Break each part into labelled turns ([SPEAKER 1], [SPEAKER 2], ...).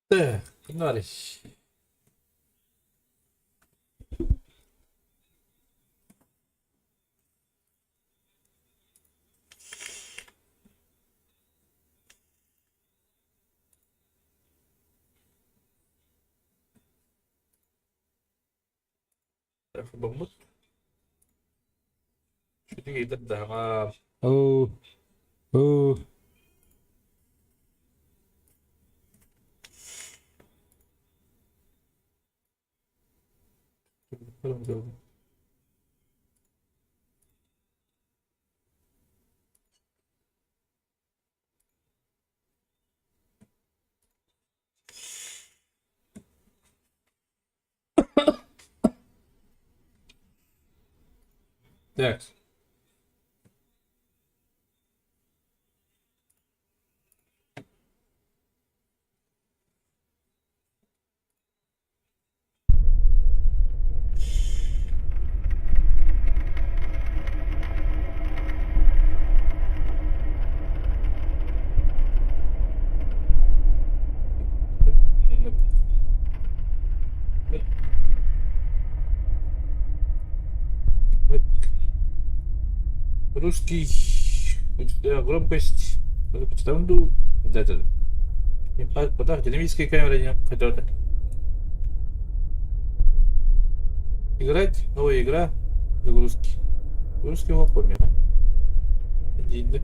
[SPEAKER 1] Так, товарищ. Бомбут. Оо, оо. Так. Русский громкость Подарок динамическая камера хотела Играть новая игра загрузки. Русский помеха. Иди,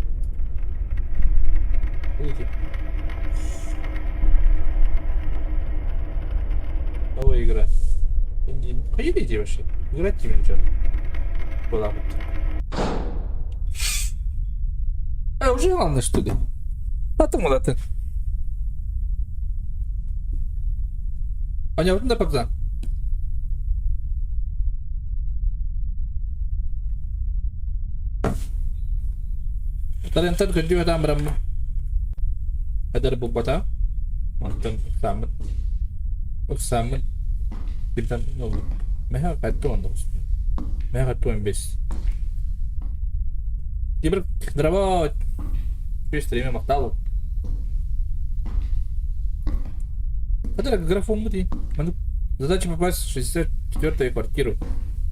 [SPEAKER 1] Видите? Новая игра. Поедете вообще? Играть тебе ничего. Была вот. А, уже главное, что ли? А там куда ты? Понятно, да, пока? Тарентан көрдүү сатаан бараммын эдэр булбата онтон ыксааммын ыксааммын биртан мэһэ 5 19 мэһэ 15 Тимир здорово Үс махтал Это графон мути. Задача попасть в 64-ю квартиру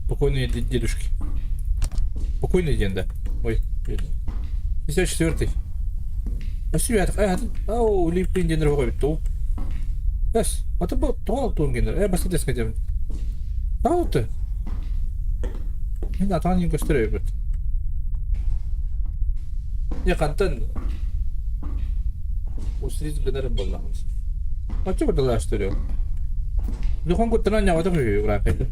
[SPEAKER 1] покойной дедушки. Покойный день, да. Ой, 54-й. Ау, липпин ден рогой ту. Эс, ата бу тоғал туын генер. Э, баста деске дем. Тауты. Мен атан gösteriyor бит. Не хантан Усриз генер болламыз. Ачы бардалар что Духон куттанан нявата хуй график.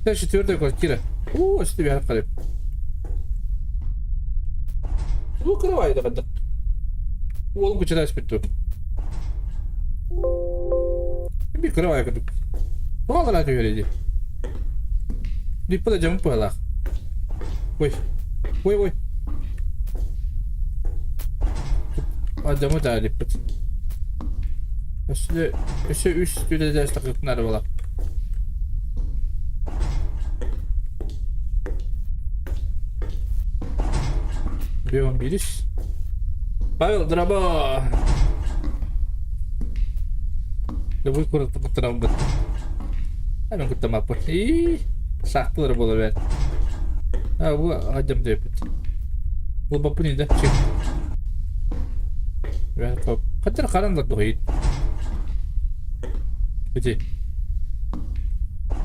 [SPEAKER 1] Это четвертая квартира. О, что тебе қарап. Ну, кровать да. Уолун кучада испитту. Bir кровать курдук. Тоҕо түһэр Диппа да дьамып быһалаах. Ой. Ой, ой. А дьамы да диппит. Өссө өссө үс түлэдээс тахыпнар була. Бьем бирис. Павел, драба! Любой курат куттарабыт. Аны куттамаппыт. И сахтылар буола бэт. А бу адьам диэппит. Булбаппын да чик. Хаттар харан да дуһайыт. Ити.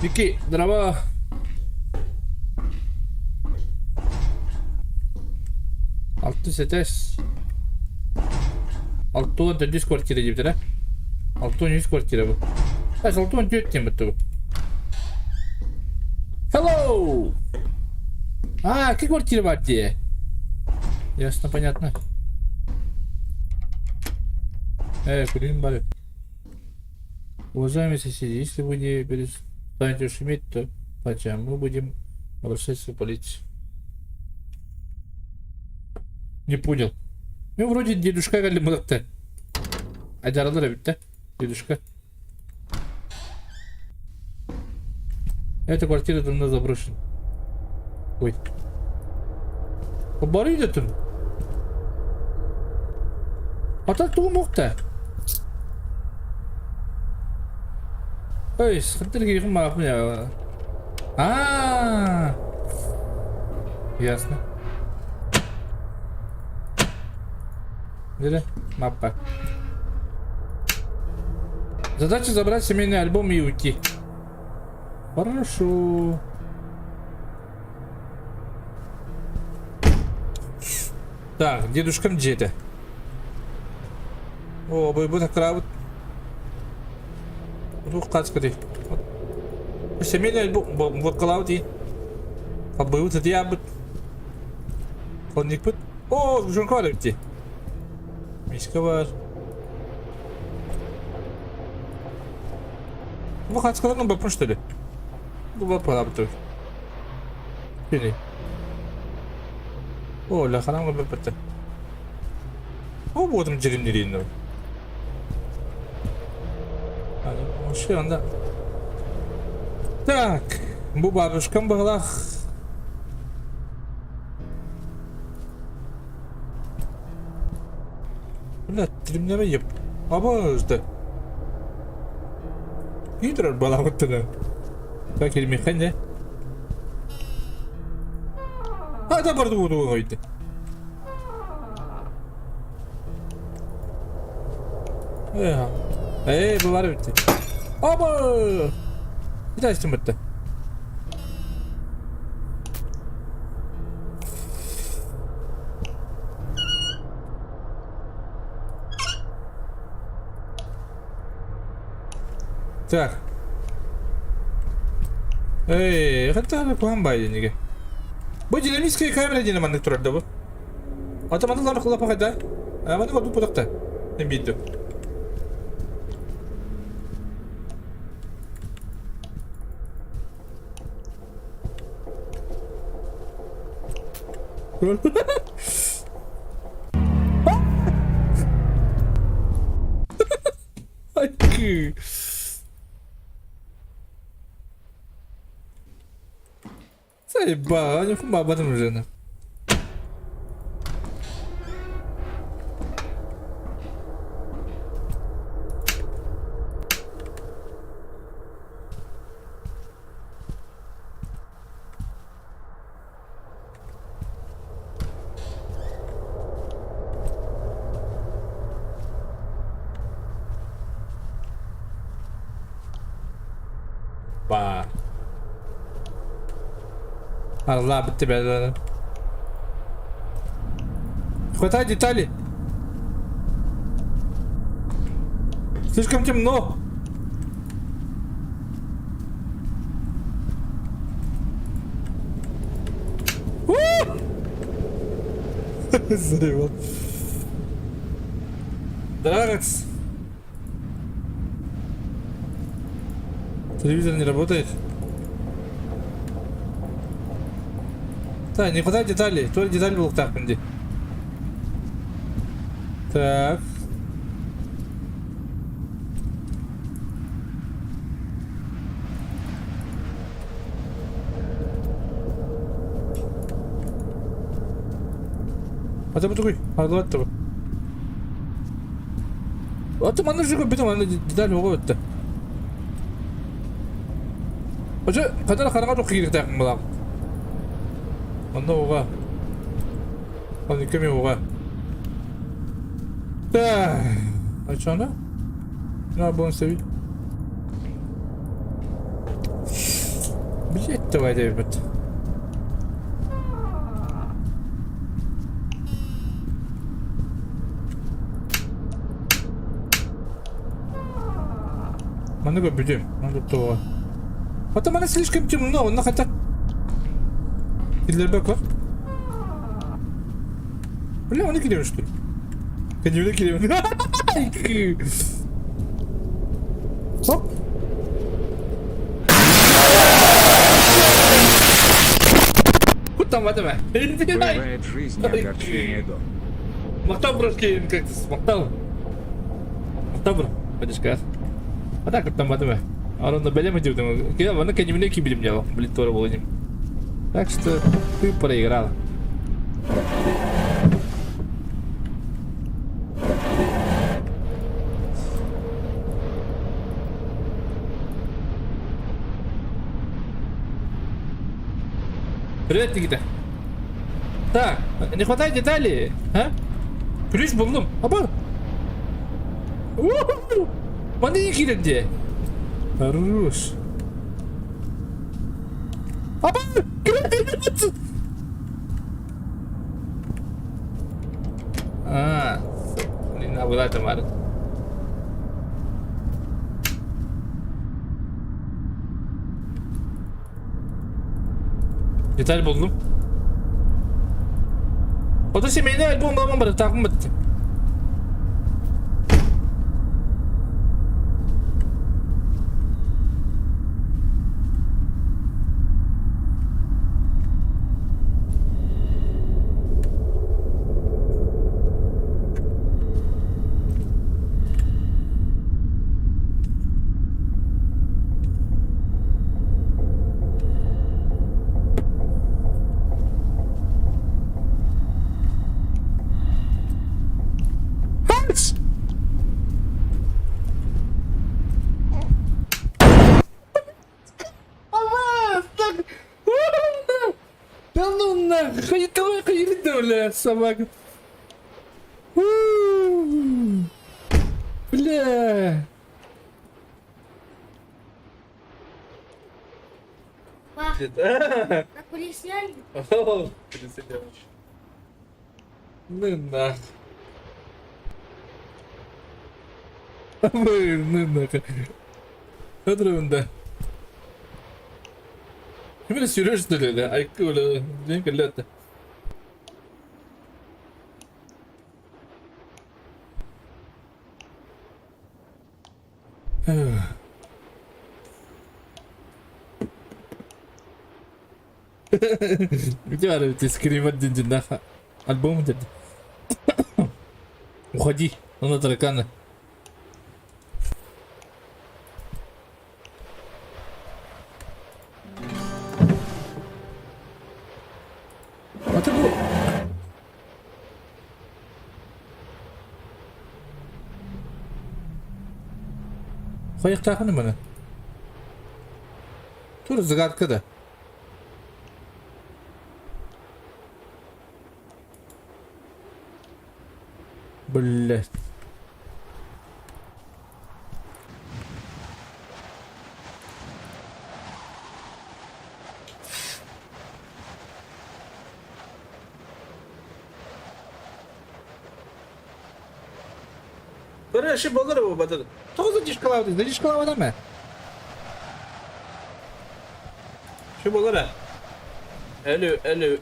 [SPEAKER 1] Вики, здорово. Алты сетес. 64 квартира диэбитэрэ. 63 квартира бу. 64 диэн бутта бу. Hello! А, какие квартиры бар дии? Ясно, понятно. Э, кудин бар. Уважаемые соседи, если вы не перестанете шуметь, то мы будем обращаться в полицию. Не понял. Ну, вроде дедушка кэллим мылыкты. Айдаралар эбит да, дедушка. Эта квартира давно заброшена. Ой. Бары үйдетім. Ата тугум укта. Ой, схантер кирихин маапын я. А, ясно. Бери, маппа. Задача забрать семейный альбом и уйти. Хорошо. Так, дедушкам дьиэтэ. О, бу таккыраабыт. Туох хаачыкытый? Семейный альбом водкалаабыт и халбыыбыт ытыйаабыт. Холодильникпыт. О, сгущенка бар эбит дии. Миска бар. Бу хаачыкаларын ылбаппын что ли? Бу баппалаабыт Или. О, лаханам ылбаппыт. О, буотум дьиримнирин. Вообще анда. Так, бу бабушкам быһылаах. Бля, тримнеме еп. Абажды. Кийтірер баламыттыны. Так, илмихен не? А, да барды буду ойды. Ээ, бу бар битти. Аба! Итастым битти. Так. Эй, хатта план бай денеге. Бу динамическая камера диэн маннык турар да бу. Ата маннык лар кылапа хайда. А маннык ордук путакта. Мен бидду. Айкы. Заебал, они об этом уже. Ба. Allah bitti be. Хватай детали. Слишком темно. Заебал. Драгоц. Телевизор не работает. Так, не хватает деталей. То ли деталь был так, Так. Ата бу тугуй? Ардылат бу. Ата манна жүгө бүтүн манна деталь оҕо өттө. Ожо кадара хараҥа туох киириэхтээхпин балаҕан. Онно уга. Онно көмө уга. Так. Очоно? На бон себи. Блять, давай диэбит. Манна көрбүтүм. Манна туттуга. Ата мана слишком темно, онно хотя Киллербек бар. Бля, оны киремин что ли? Кәдімгі киремин. Хоп. Куттамматым ээ.
[SPEAKER 2] Бывает в жизни огорчение дом.
[SPEAKER 1] Махтал броски, как махтал. Махтал бро, подешка. А так там батыма. Арона бэлэм этибитим. Кида вана кенимне кибилим дьяло. Блин, туора болыним. Так что ты проиграла. Привет, Никита. Так, не хватает деталей, а? Ключ буллум. Аба. Манна не киирэр дии. Хорош. Аба! А, блин, абылаатым баар. Деталь буллум. Ото семейный альбом баман барытаахпын баттым. Hans! Да ну нахуй, бля, собака. Бля. Ну нах. Ну нах. Ödrümde. Ким эрэ сүүрэр что ли? Айкы бля, дьиҥ кэллэ Где ты скример дин Альбом где Уходи, он на таракана. А ты бу... Хайыктаахын маны. Тур загадка да. Блять. Көрө болор бу бадыр. Тоҕо задержкалаабыт? Задержкалаабыт эмэ? Şu болор э. Элүү, элүү.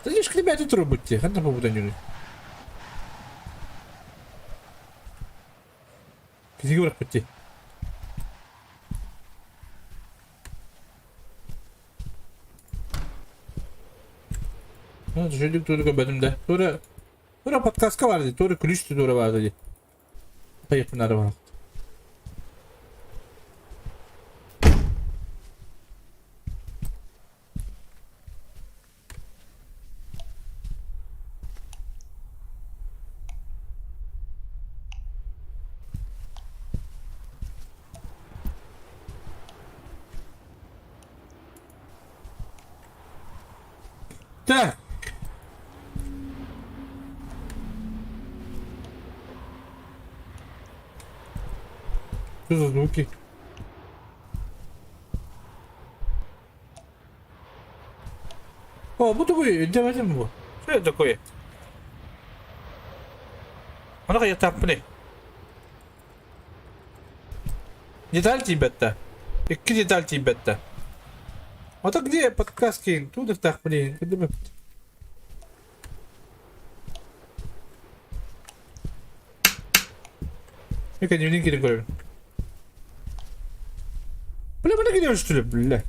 [SPEAKER 1] Задержка ребята турбутти. Ханна побудан Кизиги барахпытти. Жөлүк тура көрбөтүм да. Тура тура подсказка бар дии. Тура ключ тура бар дии. Хайыппынары бар. Так. Что за звуки? О, бу такой, давайте бу. Что это такое? Аны хайыктааппыный? Деталь тиийбэт Икки деталь тиийбэт А то где подсказки? Тут так, блин. Мека дневник кирин көрөбүн. Бля, бля, где что ли, бля?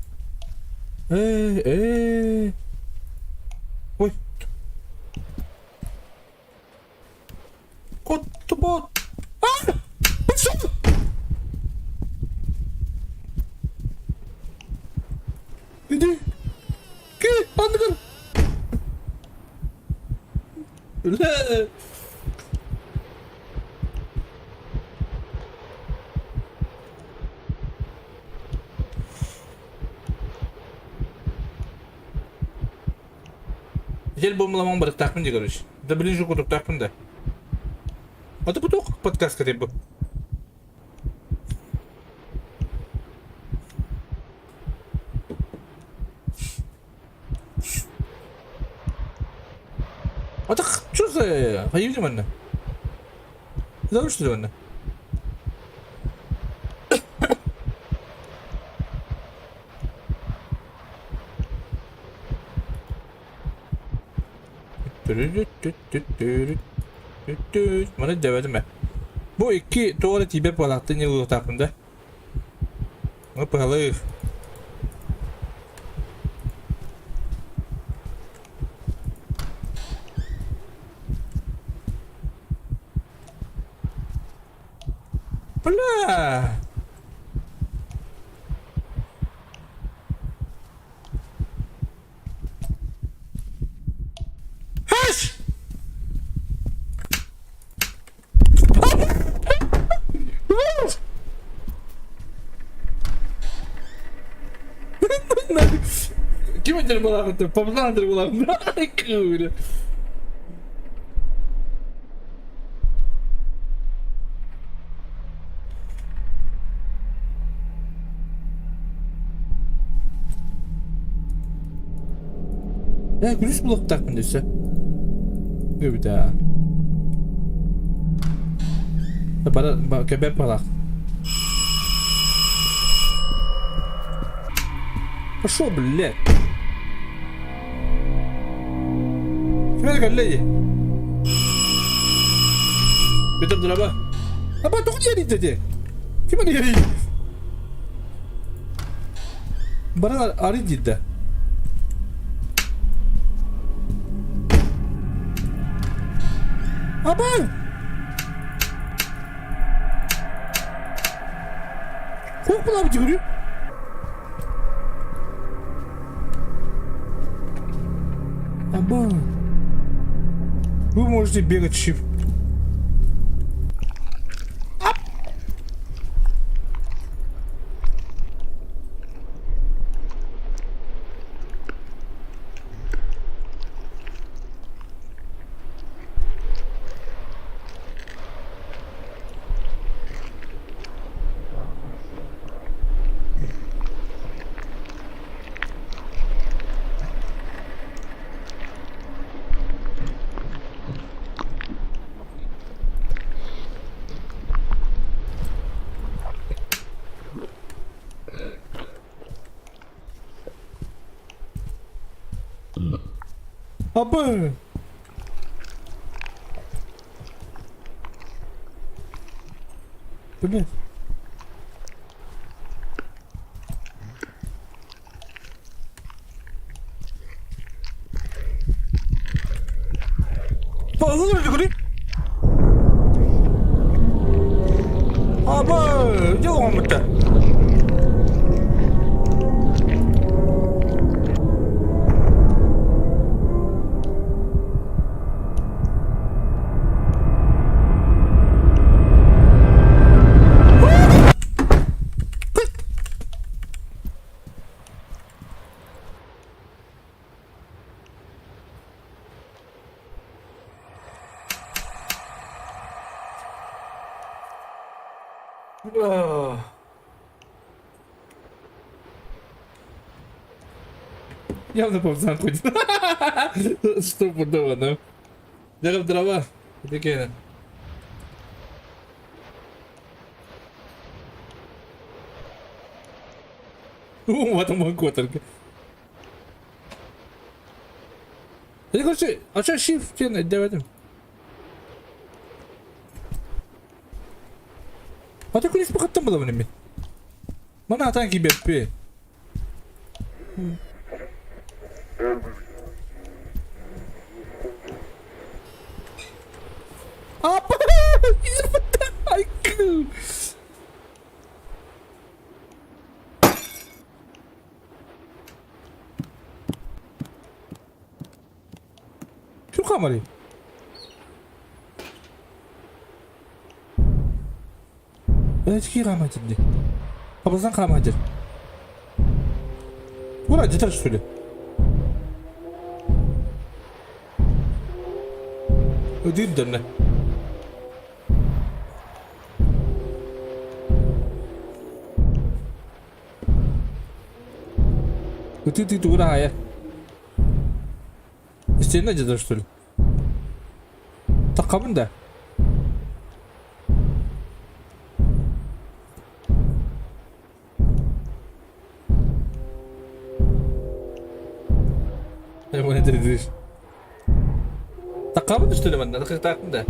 [SPEAKER 1] Э, э. Ой. Кот, бот. А! Пошел! Иди. Ки, андыгар. Бля. Дьэл буомуламаҥ барыктаахпын дии короче. Да блин же кутуктаахпын да. А ты поток подказка ты бы. А так что за... Поедем манна? Да что ли манна? Маны дэбэтим ээ. Бу икки тоҕо эрэ тиийбэт буолаахтын ньылыытаахпын да. Ну, пыһалыыр. Бля! Хэш! Ким этэр буолаахыт? Папсан этэр буолаахыт. Күүрэ. Ээ, күлүс булуохтаахпын өссө. Эбитэ. Бара кэбэр палах. Пошел, блядь. Ким кэллэ Петр драба. Аба тоҕо диэрий дии? Ким диэрий? Баран арый диирдэ. Аба! Хук булабыт көрүү. Аба. Вы можете бегать shift. Апа! Блядь. Аба, дьэ оҥоммута. Явно повзан хоть. Стопудово, да. Дерев дрова. Такие. Вот он только. Я короче, а что shift диэн өйдөөбөтүм. Ата күнүс бухаттан буламын мин. Маны атан киирбэппин. Апа! Айкы! Ким хаамарый? Эчки хаамай дии. Абыздан хаамай дир. Ура, где что ли? Өдүүр дэннэ. Ытыы-тыы тугу да Стена где-то что ли? Таххабын да? Таххабын что ли манна? Таххабын да?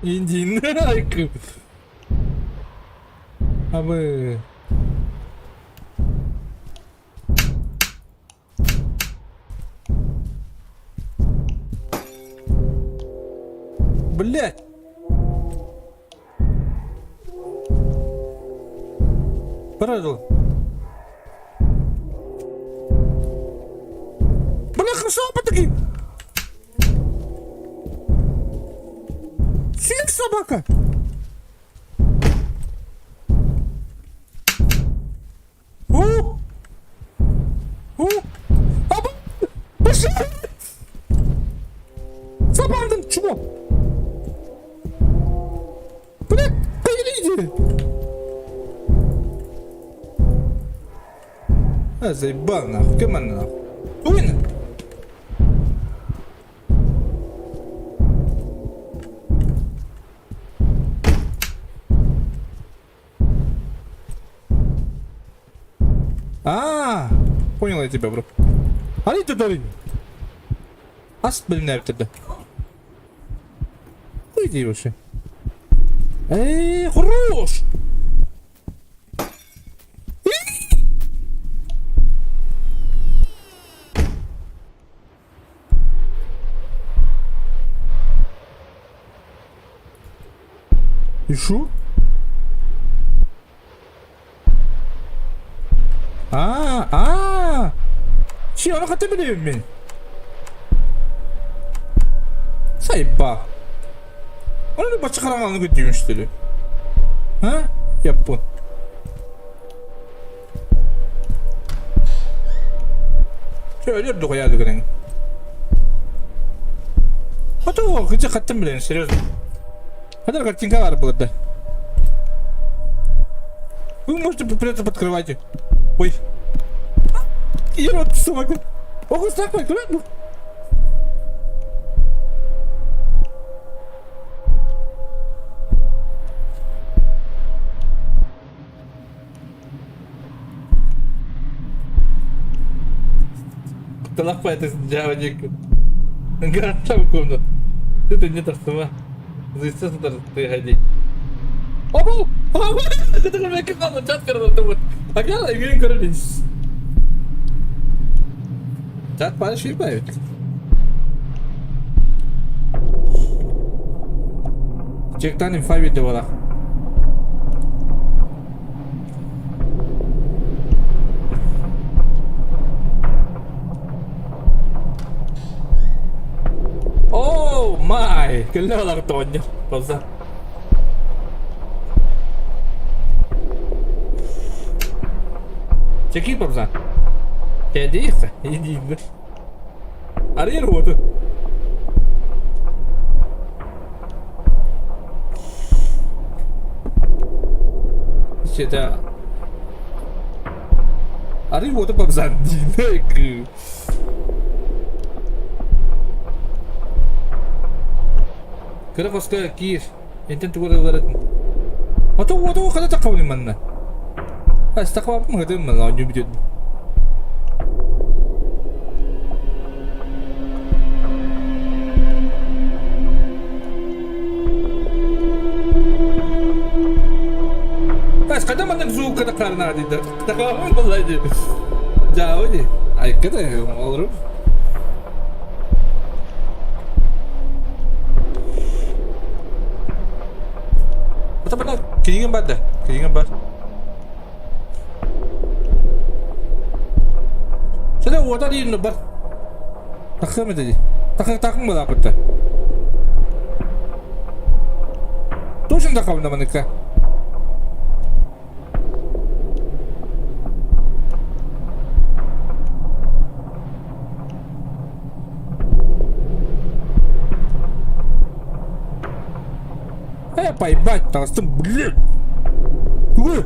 [SPEAKER 1] Индин. Абы. Блять! Правил. Бляха, шапа таки! Сир, собака! У! У! Аба! Пошли! Сабардын, чмо! Блядь, иди! А, заебал нахуй, кем она нахуй? Уйна! А, понял я тебя, бро. Али ты дарин. Ас билинээбитэр да. Иди вообще. Эй, хорош! И шо? А, а, Чи, ону хата билэбин мин. Сайба. Ону бачча хараҥаланы көрдүүбүн что ли? А? Яппын. Өлөр дуҕайа гынан. А то кыча хаттым билэн, серьезно. Хатар картинка бар было да. Вы можете придется под кроватью. Ой. Я рот собака. Ого, такой, куда? Кутталахпай дьаабаньык. Гарантам комнат. Ты не тахсыма. Зайца сытар тыаһа Обу! Обу! Кытыгы хаалан чат көрөр Агала игрин көрөр Чат бары ширбай Чектан инфа видео буолар. Oh my! Кэллэ балар тоонньо. Пауза. Чеки пауза. Кэдиихсэ. Иди. Арыйар уоту. Сета. Арый уоту папзан диин. Кыра хоско киир. Интен тугу ыларытын. Ото уоту хата таххабын манна. Астахабын хытын манна оонньуу бүтүн. Харна дейді. Тақамын бұлай дейді. Жауы дейді. Айыққа да олырым. Ата кинигин бар да. Кинигин бар. Сәле уота дейін бар. Тақсам еді. Тақы тақым ба апытты. Точно тақамын да Э, поебать, таҕыстым, блин! Тугуй?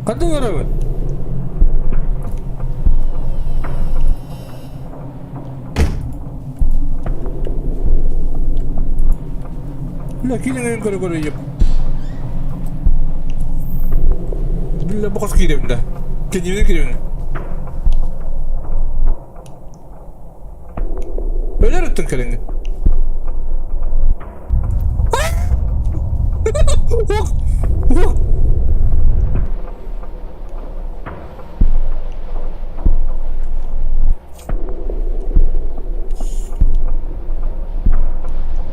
[SPEAKER 1] Ханна барабын? Бля, киинэҥин көрө-көрө ийэм. Бля, бу хос киирэбин да. Кэннибинэн киирэбин. Өлөр өттүн кэлэҥҥин. Ох! Ох!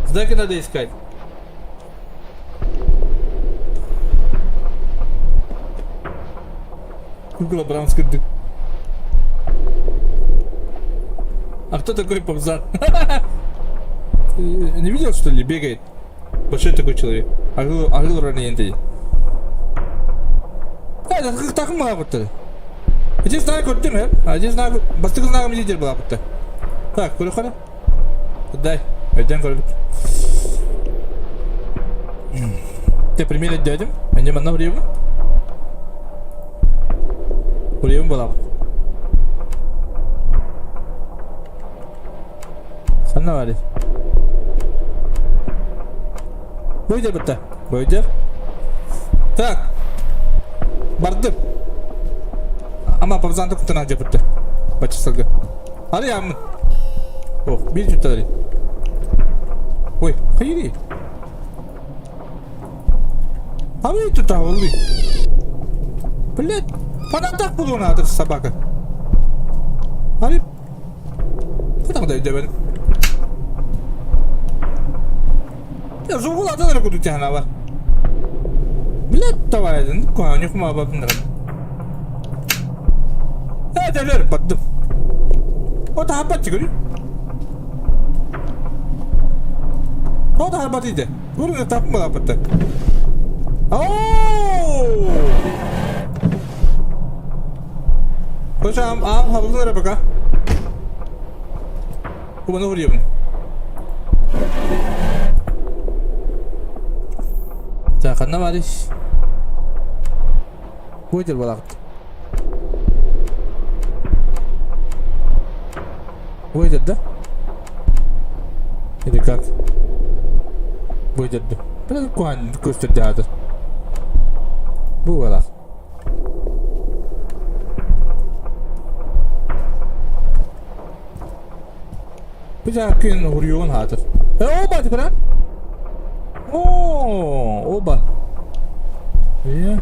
[SPEAKER 1] Знаки надо искать. Кукла Браунская. А кто такой Попзан? Не видел, что ли, бегает? Большой такой человек. Агыл, агыл ранен Такым баабыттар. Ити знак көрдүм э? Ити знак бастакы знагым лидер баабытта. Так, көрө Дай, өйден көрбүт. Те пример дедим. Мен манна бурьебун. Бурьебун балабыт. Ханна баар Бөйдер бытта. Бөйдер. Так. Бардым. Ама павзанды кутана жапытты. Бачысылгы. Арыйаммын. Ох, биир түтталары. Ой, хайри. Абый тутаҕыллый. Блядь, фанатах буолуон аатыр собака. Арый Хатаҕда өйдөбөн. Я жугулаатан эрэ курдук тиһанаабар. Блядь, давай, куһаҕан хумаабаппын Ээ, төлөр, бардым. О, таһарбат чигүрү. О, таһарбат иде. Бурун тапым балаппытта. Ооо! Koşam, am хабылдын эрэ пока. Кубаны уруйабын. Так, ханна барыш? Бу балаҕыт. Выйдет, да? Или как? Выйдет, да? Блин, куан көстөрдө Бу балах. Бу күн уруйуон хаатыр. Э, оба тикуран? О, оба. Э.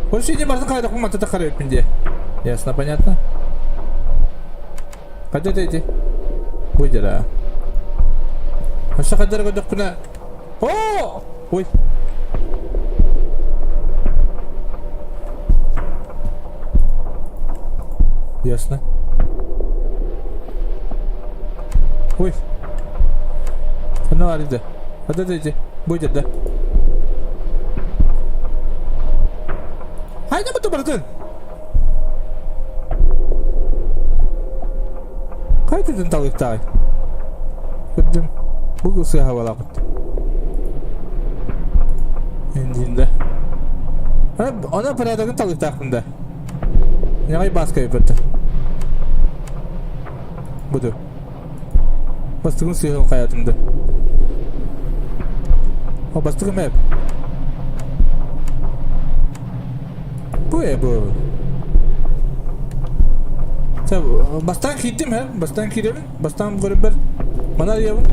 [SPEAKER 1] Больше не барсын қайда қуматта тақар өппінде. Ясно, понятно. Қайда эти? Выдера. Аша қайдар көдөк О! Ой. Ясно. Ой. Ну, арыда. Подождите. Будет, да? Хайда буту бардын. Кайтыдын талыктаай. Көрдүм. Бу сыха балакыт. Эндинде. Она порядогын талыктаахпын да. Нягай баска өпөттө. Буду. Бастыгын сыйхын хаятымда. О, бастыгым эп. Бу э бу. Бастан киирдим э, бастан киирэбин, бастан көрөбөр. Мана арыйабын.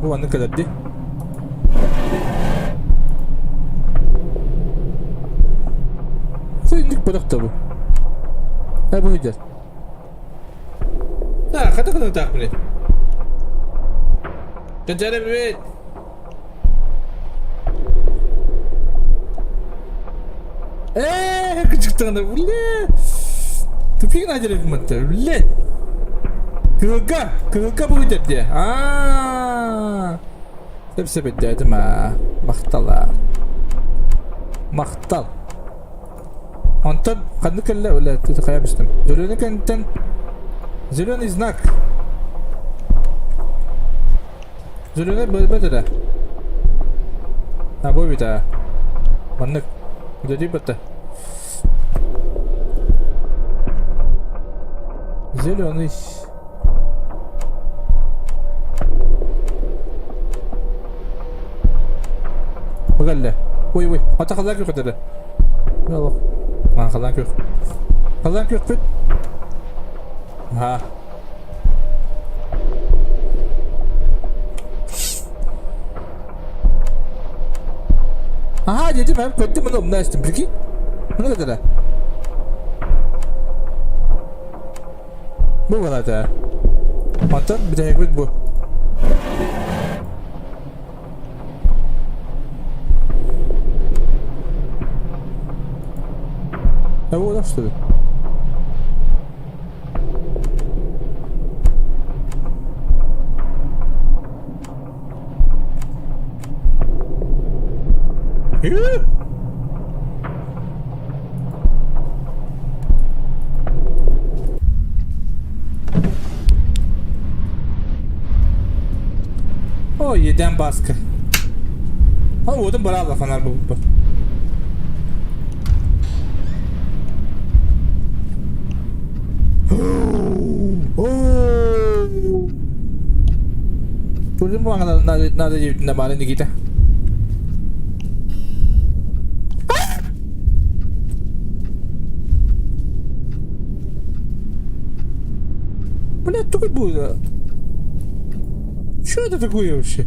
[SPEAKER 1] Бу маннык кэлэр дии. Синник бөлөх да бу. Э бу сылдьар. Так, хата гыныктаах мини. Кэнчээри привет! Ээ, кычыктаҕына, бля! Тупик надели гымматта, блядь! Кыһылга, кыһылга бу дии. Аа! Сөп сөп өйдөөтүм аа. Махтал аа. Махтал. Онтон ханнык кэллэ бля, хайа бистим. Зеленый кэнниттэн зеленый знак. Зеленый бөлбөт этэ. А бу эбит аа. Маннык. Үлэлии бытта. Зеленый. Бу кэллэ. Ой, ой, ата халлаан күөх этэ. Аллах. Ман халлаан күөх. Халлаан күөхпүт. Аха. Аха дедим hem көрдүм муну умна истим. Прикинь. Муну кытара. Бу балата. Онтон бүтэһикпит бу. А вот что ли? О, едем баска. А уотун быраалла фонарь булбуппун. Турдум бу надо надо диэбитинэ баарын Никита. Блядь, такой будет. Что это такое вообще?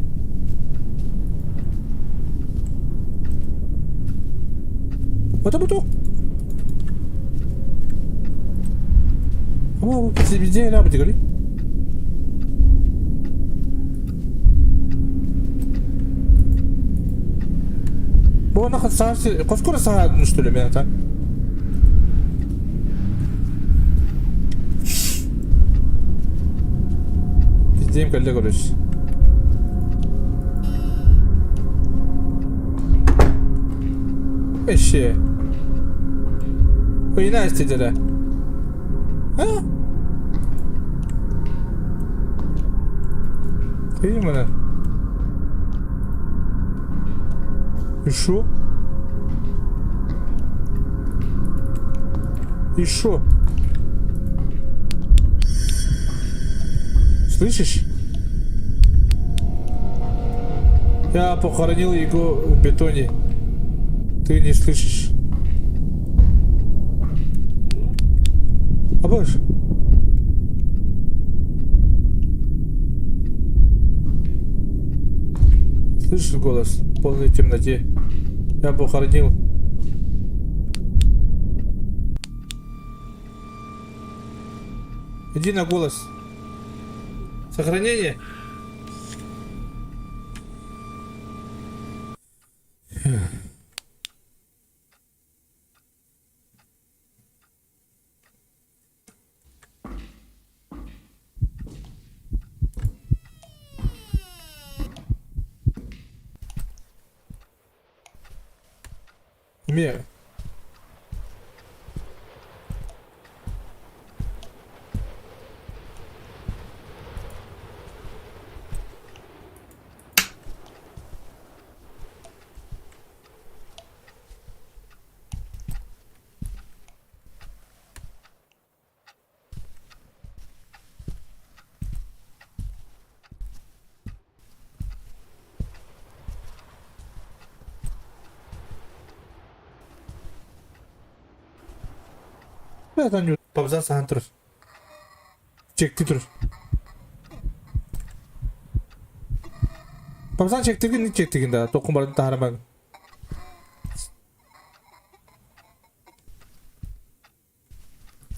[SPEAKER 1] Вот это то. О, везде ляпать, говори. Бу онно хоскура саһаатын что ли мен ата? Пиздейм кэллэ короче. Эше. Ыйна истедere. А? Именно. И шо? И шо? Слышишь? Я похоронил его в бетоне. Ты не слышишь. Абаш. Слышишь голос в полной темноте? Я похоронил. Иди на голос. Сохранение. Эмиэ Пабзан саһан турар. Чекти турар. Папсан чектиргин чектиргин да тоққун барын таһараман.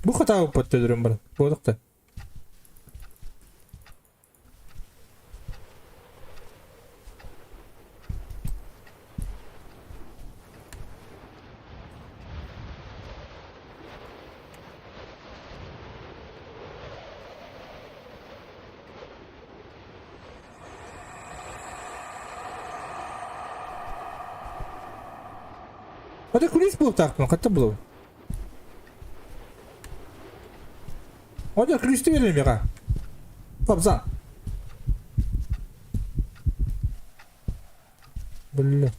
[SPEAKER 1] Бу хатаабыппат төлөрүм баран. Буолук да. Ата күлүүс буолуохтаахпын, хатта булабын. Ата күлүүстэ биэрэр миэхэ. Папзан. Бля.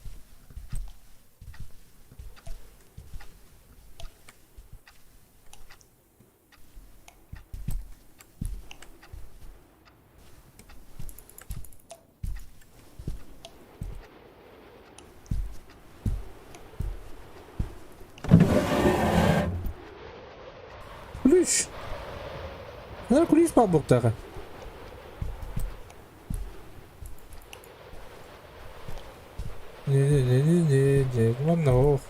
[SPEAKER 1] Ключ. Ханна ключ баар буолуохтааҕа. Не-не-не-не-не, манна ох.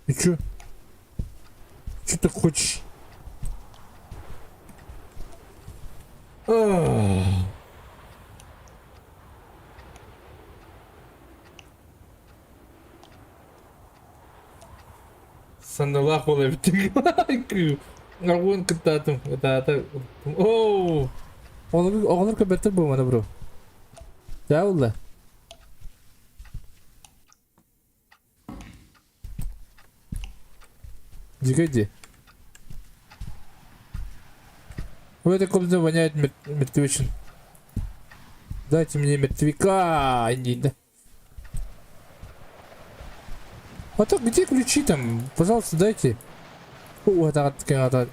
[SPEAKER 1] И чё? Чё ты хочешь? Ах. Сандалаах буола эбит. Аргуун кыттаатым. Ытаата. Оо! Оҕолор көрбөттөр буолмана бро. Даа булла. Дикой ди. В этой комнате воняет мертвечин. Дайте мне мертвяка, иди, да. А так где ключи там? Пожалуйста, дайте. О, это это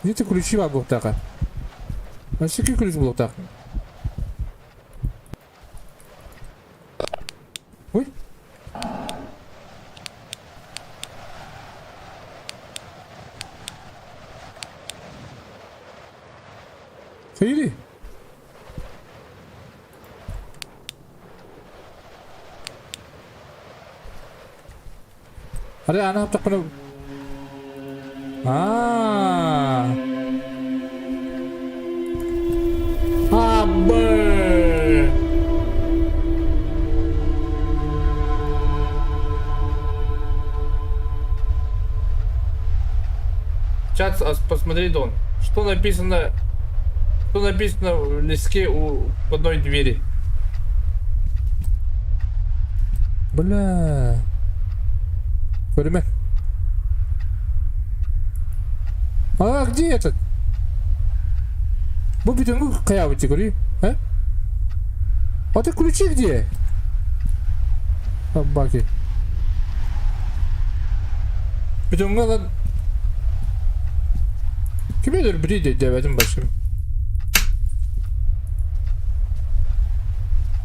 [SPEAKER 1] Где ты ключи буолуохтааҕа? Вообще ключ буолуохтаах. Ой. Хайыри? Арай аны хаптахпына Аа. Абы! Чат, посмотри, Дон, что написано, что написано в листке у входной двери? Бля. Көрүмэ. А где этот? Бу бүтүнгү хайаабыт көрүй? А? А ты ключи где? Собаки. Бүтүнгү ылан Ким өлөр бири диэбэтим башым.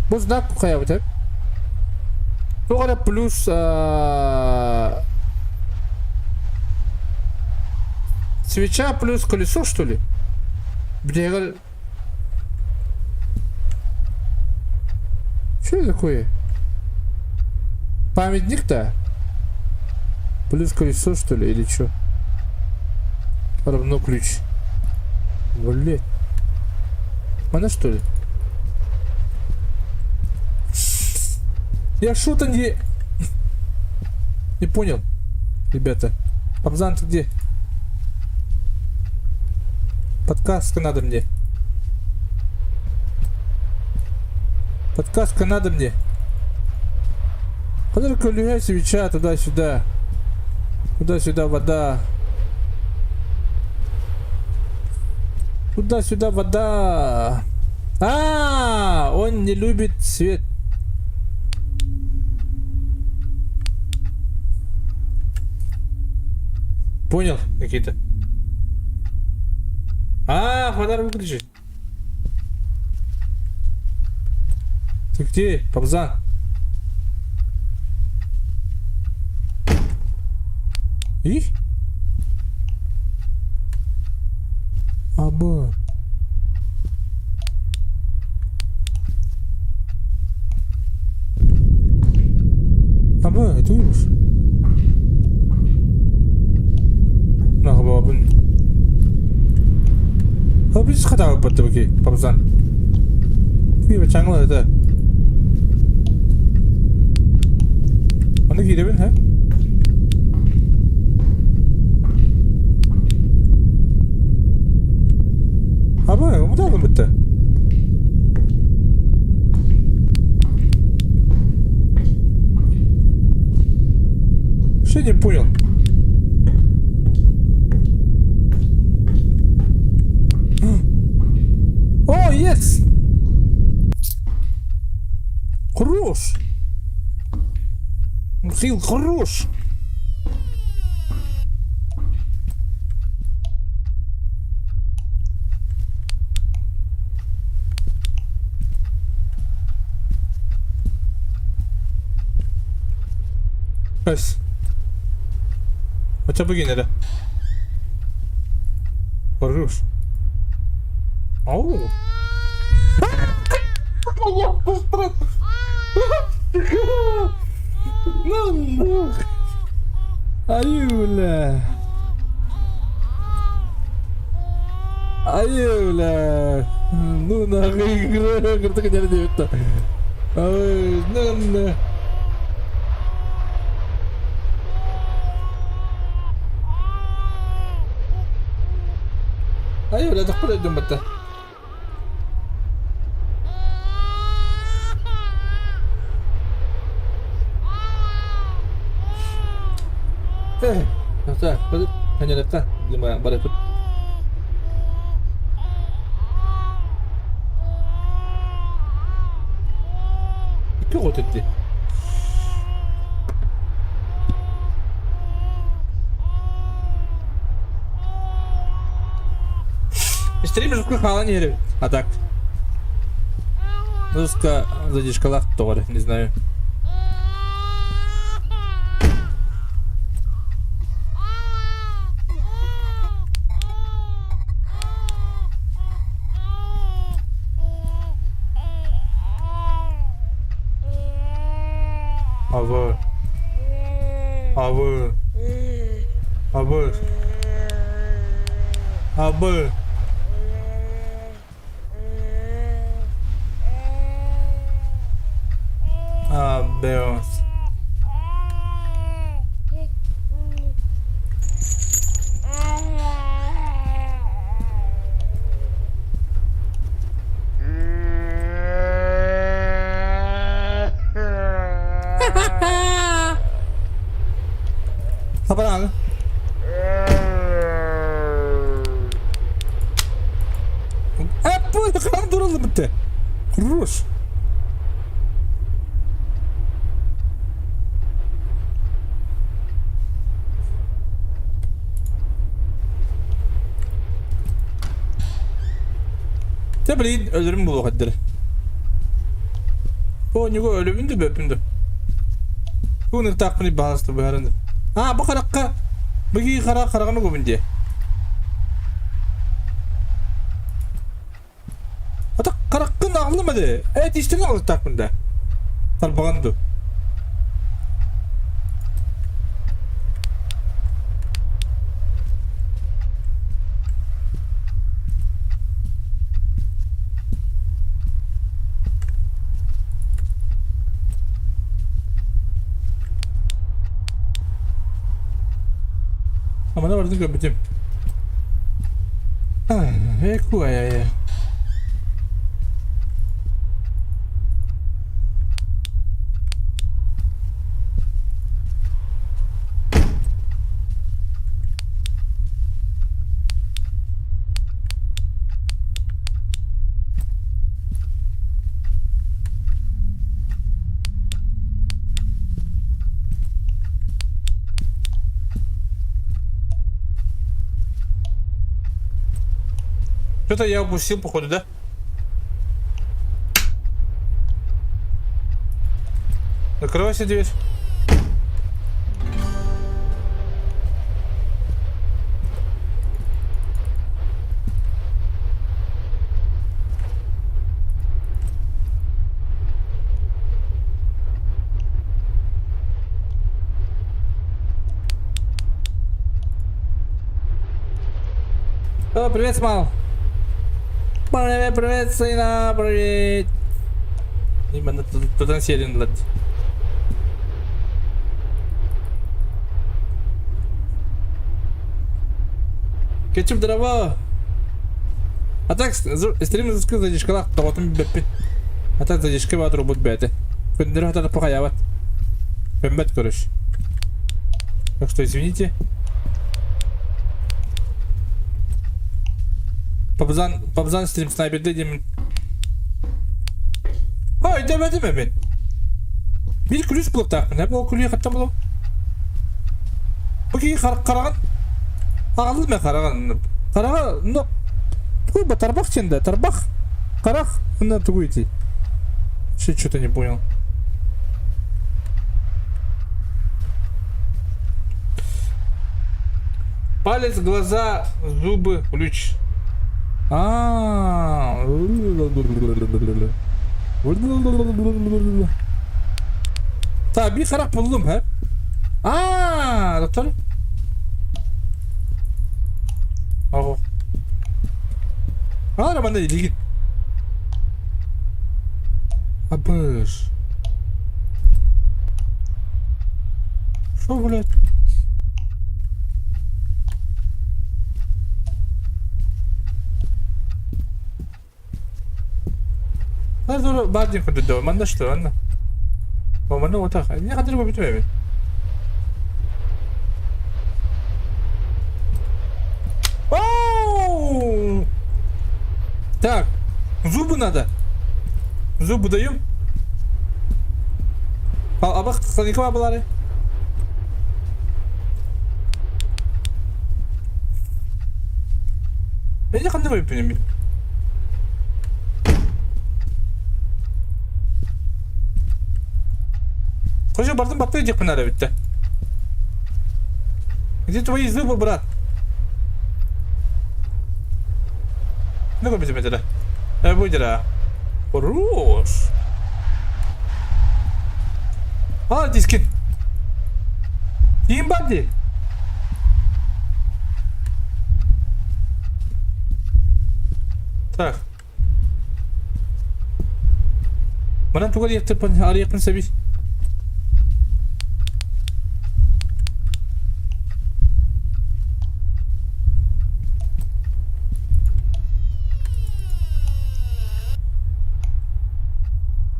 [SPEAKER 1] Бу знак хайабыт эп? Туох эрэ плюс свеча плюс колесо что ли? Бүтэһигэр Что это такое? Памятник-то? Плюс колесо что ли или что? Равно ключ. Блин. Она что ли? Я что-то не... Не понял, ребята. Папзан, ты где? Подсказка надо мне. Подсказка надо мне. Который көлүһэ свеча туда-сюда. Туда-сюда вода. Туда-сюда вода. А, он не любит свет. Понял, Никита. А, фонарь выключи. Ты где, Пабзан? И? Аба. Аба, это уж. Нахабабын. Хабис хатаабыт баки, Пабзан. Киирэ чаҥла этэ. Аны киирэбин, һэ? Аба, умуталым битте. Что не понял? О, yes! Хорош! Михаил, хорош! Эс. Хотя бы генерэ. Хорош. Ау. Ну, Айы, Айы, бля. Ну, нахуй, кыртык диэбит Ой, ну, ну. Айы, бля, тохпор өйдөн батта. Э, так, ханьялекка, барыпыт. Икки оҕо этти. Стрим жутко хаалан иһэр А так. Музыка задержкалаах тоҕо не знаю. Абы. Абы. Абы. Абы. Абеос. Хабараны. Эппой, хаан тураллы битте. Хорош. Дьэ билигин өлөрүм буолуох этилэр. Оонньууга өлөбүн да бөппүн да. Тугун ыртаахпыный баһаалыста быһааран да. Аа бу харахха бу киһи хара хараҕын угубун диэ. Ата хараххын аҕыллыма дии. Ээ тиистэрин аҕылыттаахпын да. Тарбаҕын дуу. Амана бардын көрбүтүм. Эку ай Что-то я упустил, походу, да? Закройся дверь. О, привет, Смал. Привет, привет, сына, привет. Именно тутан сиэрин ылат. Кетчуп дорого. А так, стрим задержкалаах тоҕотун билбэппин. А так задержка баатыр робот бэйэтэ. Күндөрү хатана пахайаабат. Көммөт көрүш. Так что извините. Пабзан, Пабзан стрим снайперде диэмин. Ой, өйдөөбөтүм эбит. Биир күлүүс булуктаахпын, ол күлүү хаттан булуп. Бу киһи хараҕын аҕалым мен хараҕын. Хараҕа, ну, тугуй ба тарбах диэн да, тарбах, харах, ну тугуй ити. Что-то не понял. Палец, глаза, зубы, ключ. А. Так, биир харах буллум, һэ? Аа, доктор. Ого. Аара манна илигин. Абыш. Шо, блядь? Баар диэн көрдөрдө. Манна что, манна? О, манна отах. Не хадыр бүтүм эбит. Оу! Так, зубы надо. Зубы даем. Абах кланикова балары. Эдди ханнык өйпүн мин. Кожа бардым баттыы диэхпин эрэ бүттэ. Где твои зубы, брат? Ну көрбүтүм этэ Э, будь Хорош. А, дискин. Ким бар дии? Так. Манан тугу арыйыахтыппын, арыйыахпын сөбүй?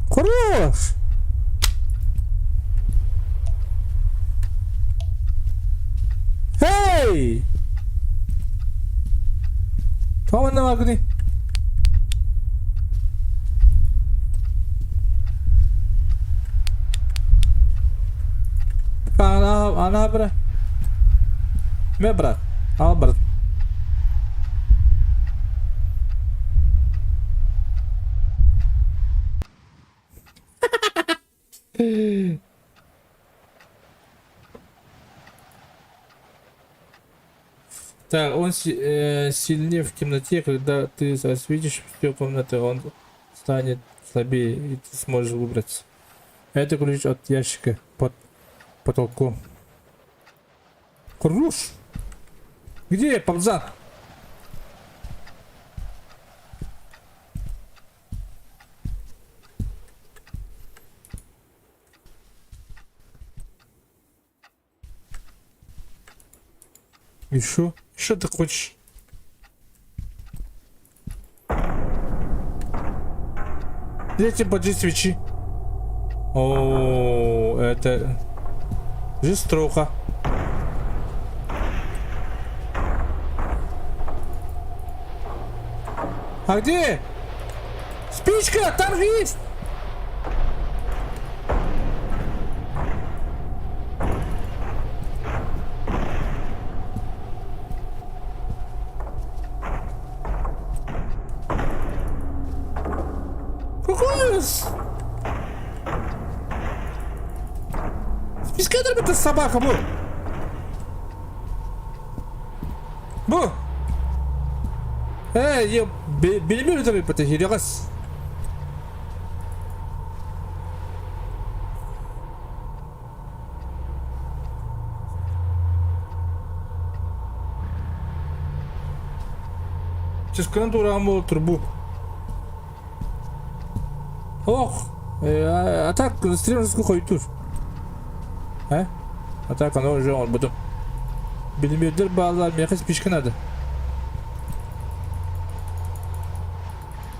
[SPEAKER 1] Хорош! Hey! Тоҕо манна бааргыный? Ана, ана бра. Ме брат. Ал брат. Так, он сильнее в темноте, когда ты осветишь всю комнату, он станет слабее, и ты сможешь выбраться. Это ключ от ящика под потолком. Хорош! Где Пабзан? И что? Что ты хочешь? Дайте поджечь свечи. О, это жестоко. А где? Спичка! Там же есть! Списка это собака бу. Бу. Э, билимир өтөр хирэҕэс. Чыскынан туораҕым буола турбу. Ох, а так стрим хойутуур. Э? А так оно уже оҥорбутум. Билимиэрдэр бааллар, миэхэ спичка надо.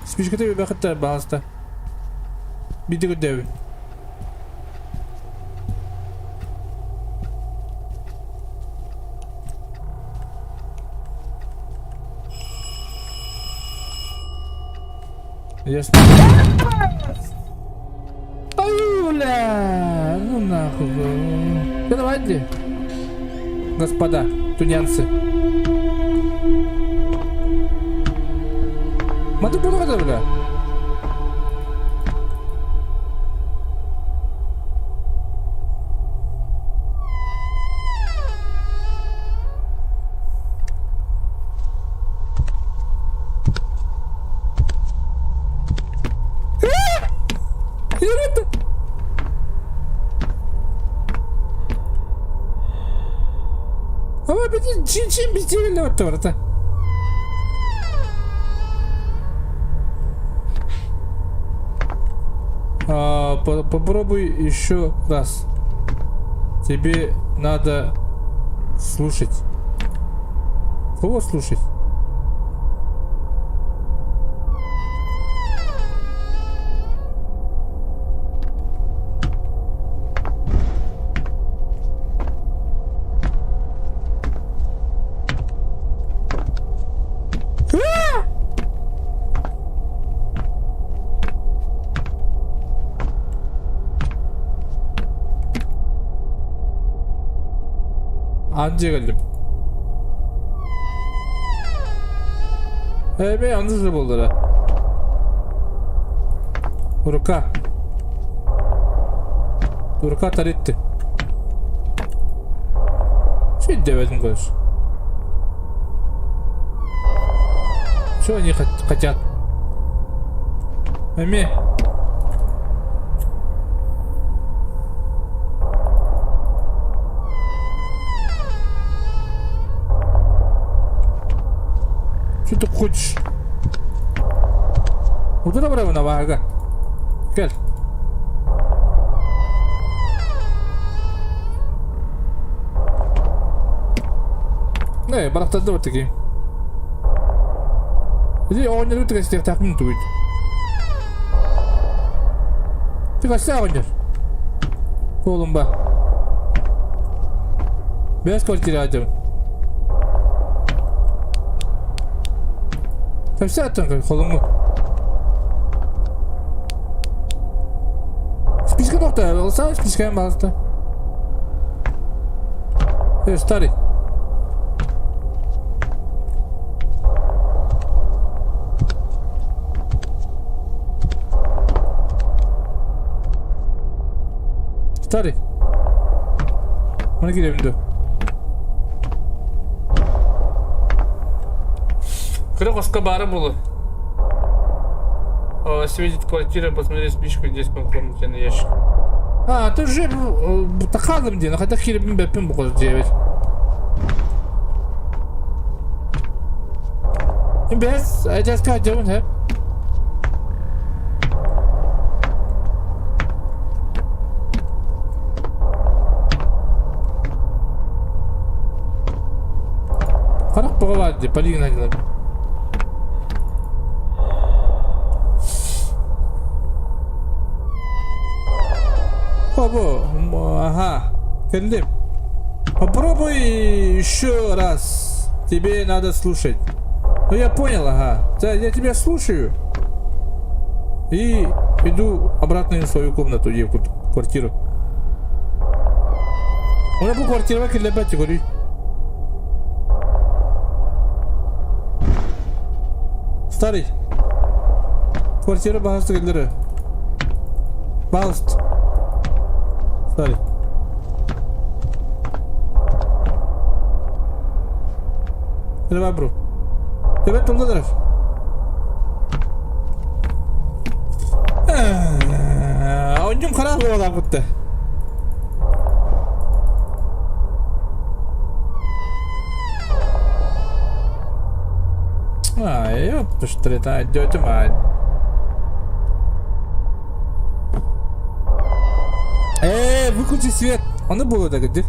[SPEAKER 1] Спичката үбэхиттэр баҕаста. Биирдэ көрдөөбүн. Ясно. Ай, ну нахуй. Да давайте, господа тунеядцы. Маты буолуох бля. Ama bir çin çin bir çevirle orada. А, попробуй еще раз. Тебе надо слушать. Кого слушать? Anca geldim. Эбэ анды буоллара. Рука. Рука таритти. Что дэбэтин көрүс. Что они хотят? Эми. Что ты хочешь? Утура барабына баага. Кэл. Не, барахтарды вот такие. Иди оҕонньору тигэстиэхтээхпин тугуй? Тигэстэ оҕонньор. Буолун ба. Бэс квартира дьон. Тэпсэ аттан холуҥу. Списка тохто, олса спискаен балыста. Э, старый. Старый. Маны киирэбин дуо? Кыра хоско баара буолуо. Светит квартира, посмотри спичку здесь в комнате на ящик. А, ты же тахалым диэн, хотя киирбин бэппин бу диэбит. Бэс, эдьэскэ дьабын хэп. Харах баҕалаат дии, Полина диэн. Бу, ага, кэллим. Попробуй еще раз. Тебе надо слушать. Ну я понял, ага. Да, я тебя слушаю. И иду обратно в свою комнату, в квартиру. Она бу квартираҕа киллэрбэт говорю. Старый. Квартира баһаста киллэрэ. Пожалуйста. Sorry. Давай, бро. Тебе туллар. Онньум хараах буолаабытта. А, ёпта, что это, тетя мать. Э, выключи свет. Оно было так, где?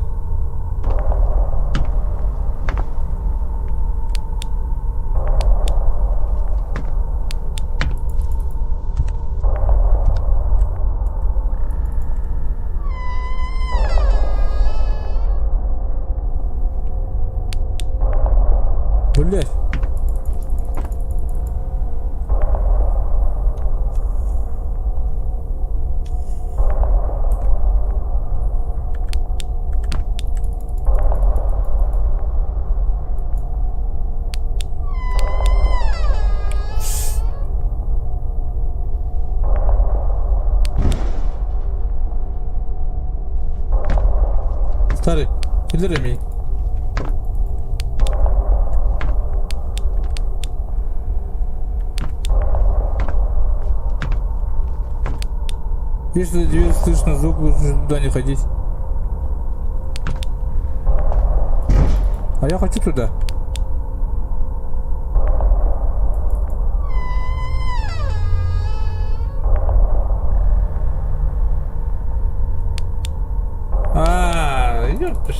[SPEAKER 1] Блять. Старый, киллер эмий. Если дверь слышно звук, лучше туда не ходить. А я хочу туда. А, ёпта.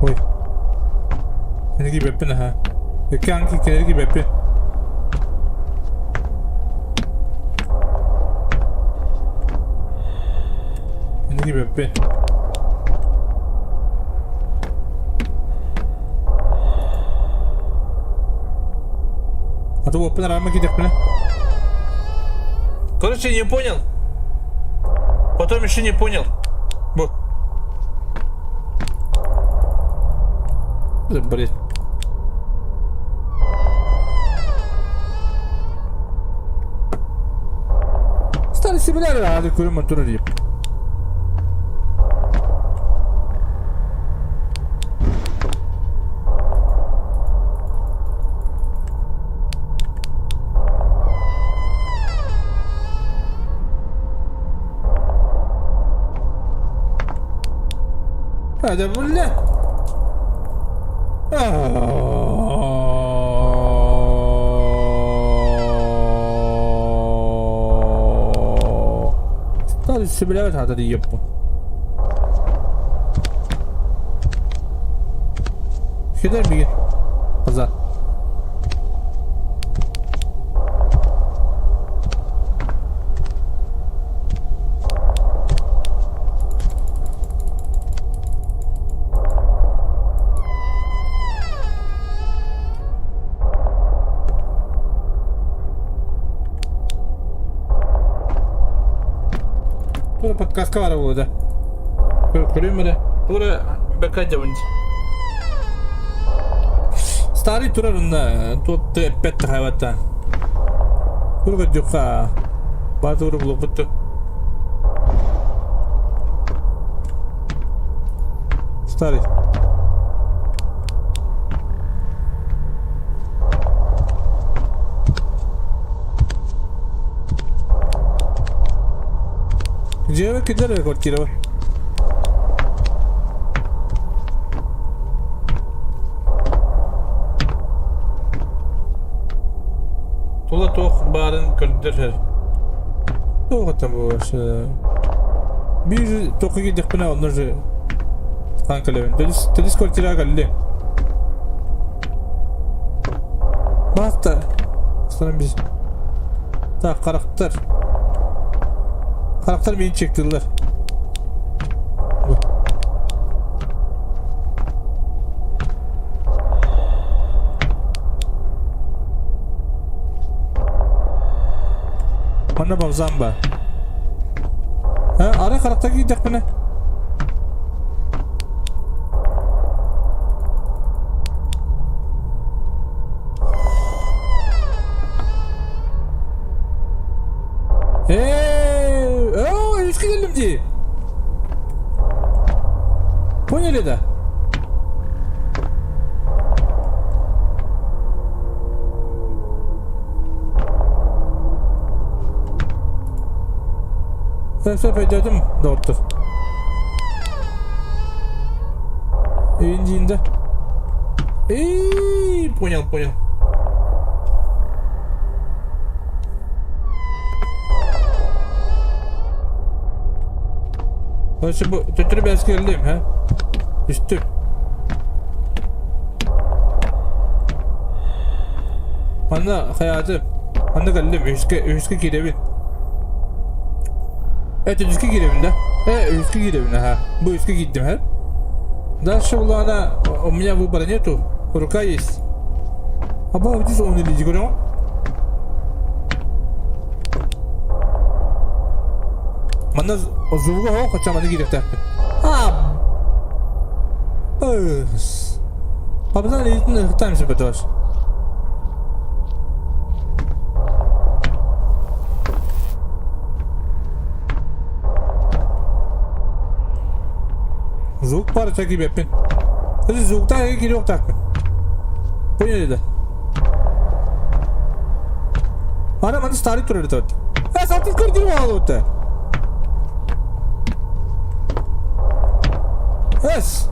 [SPEAKER 1] Ой. Киниги бэппин аха. Икки киниги бэппин. Киниги бэппин. А то оппин арама кидэхпинэ. Короче, не понял. Потом еще не понял. Бу. Блин. Стали similar hadi kurum oturur diyeyim. Hadi бля. Стали сөбүлээбэт аата диэппин. Кидар мигин. Кыза. Тура подсказка бара буолла. Көрүм эрэ. Тура бэкэ дьабын. Старый турар онно туот эппэт тахайбаттан. Тура көрдүөххэ. Баатура булуппут. Старый. Дьиэбэр киирдэр эрэ квартирабар. Тула туох баарын көрдөр Туох это вообще? Биир туохха киирдэхпинэ онно же хаан кэлэбин. Төрүс төрүс квартираҕа кэллим. Баста. Biz. Так, харахтар. Харахтар мени чектилер. Манна бавзам ба. Арай харахта киирдэхпинэ. Эй, о, үскэ кэллим дии. Поняли, да? Сөп өйдөөтүм, доҕоттор. Үйүн диин да. Эй, понял, понял. Короче, бу төттөрү бэс кэллим, ха? Үстүм. Манна хайаатым? Манна кэллим, үһүскэ, үһүскэ киирэбин. Э, үһүскэ киирэбин да? Э, үһүскэ киирэбин, аха. Бу үһүскэ киирдим, ха? Дальше улаана, у меня выбора нету. Рука есть. Аба, здесь он или говорю. Манна звуга хоох, хотя маны киириэхтээхпин. А, быс. Пападан илиитин ыһыктаан сөпөтөс. Звук пара киирбэппин. Звуктаах киириэхтээхпин. Поняли да? Ана маны старый турар этэ. Э, салтын көрдүр буолуутта. Эс.